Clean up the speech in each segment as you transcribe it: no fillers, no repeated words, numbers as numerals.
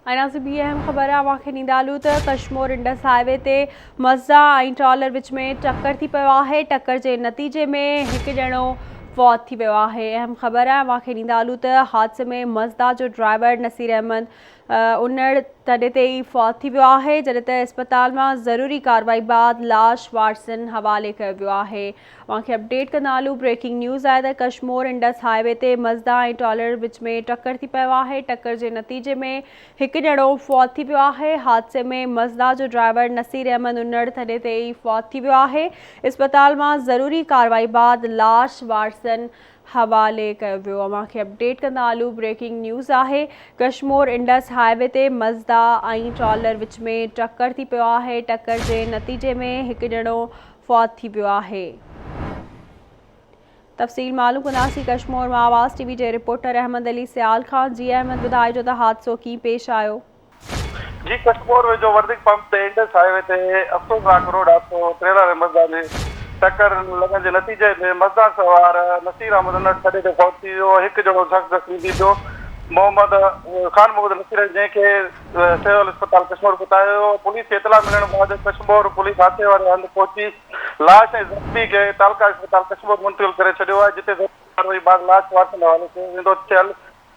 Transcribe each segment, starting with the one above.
۽ ناظرين ٻي اهم خبر اوهان کي ڏيندا هلون ته ڪشمور انڊس هاء وي تي مزدا ۽ ٽرالر وچ ۾ ٽڪر ٿي پيو آهي ٽڪر جي نتيجي ۾ هڪ ڄڻو فوت ٿي ويو آهي اهم خبر اوهان کي ڏيندا هلون ته حادثي ۾ مزدا جو ڊرائيور نصير احمد انڙ تڏي تي ئي فوت ٿي ويو آهي جڏهن ته اسپتال مان ضروري ڪارروائي بعد لاش وارثن حوالي ڪيو ويو آهي اوهان کي اپڊيٽ ڪندا هلون بريڪنگ نيوز آهي ته ڪشمور انڊس هاء وي تي مزدا ۽ ٽرالر وچ ۾ ٽڪر ٿي پيو آهي ٽڪر جي نتيجي ۾ هڪ ڄڻو فوت ٿي ويو آهي حادثي ۾ مزدا جو ڊرائيور نصير احمد انڙ ٿڏي تي ئي فوت ٿي ويو آهي اسپتال مان ضروري ڪارروائي بعد لاش وارثن حوالي ڪيو ويو اوهان کي اپڊيٽ ڪندا هلون بريڪنگ نيوز آهي ڪشمور انڊس هاء وي تي مزدا ۽ ٽرالر وچ ۾ ٽڪر ٿي پيو آهي ٽڪر جي نتيجي ۾ هڪ ڄڻو فوت ٿي ويو آهي. تفصيل معلوم ڪنداسين ڪشمور مان آواز ٽي وي جي رپورٽر احمد علي سيال کان جي احمد ٻڌائجو ته حادثو ڪيئن پيش آيو. جي ڪشمور ويجهو وردڪ پمپ تي انڊس هاء وي تي افسوسناڪ روڊ حادثو ٽريلر ۽ مزدا جي ٽڪر لڳڻ جي نتيجي ۾ مزدا سوار نصير احمد انڙ ٿڏي تي فوت ٿي ويو هڪ ڄڻو سخت زخمي ٿي پيو محمد خان محمد نصير جنهن کي سول اسپتال ڪشمور پهچايو ويو، پوليس کي اطلاع ملڻ بعد ڪشمور پوليس حادثي واري هنڌ پهچي لاش ۽ زخمي کي تعلقه اسپتال ڪشمور منتقل ڪري ڇڏيو آهي، جتي ضروري ڪارروائي بعد لاش وارثن حوالي ڪيو ويندو، ٿيل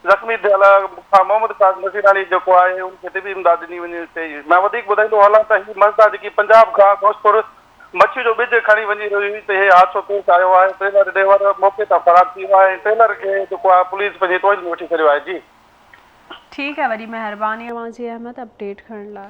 زخمي ٿيل کان محمد قاسم نصيراڻي جيڪو آهي ان کي طبي امداد ڏني وڃي پئي، مان وڌيڪ ٻڌائيندو هلان ته هي مزدا جيڪي پنجاب کان غوثپور مڇي جو ٻج کڻي وڃي رهي هئي ته هي حادثو پيش آيو آهي، ٽريلر ڊريور موقعي تان فرار ٿي ويو آهي ۽ ٽريلر کي جيڪو آهي پوليس پنهنجي توهين ۾ وٺي ڇڏيو آهي جي. ٺيڪ آهي وڏي مهرباني اوهان جي احمد اپڊيٽ ڪرڻ لاء.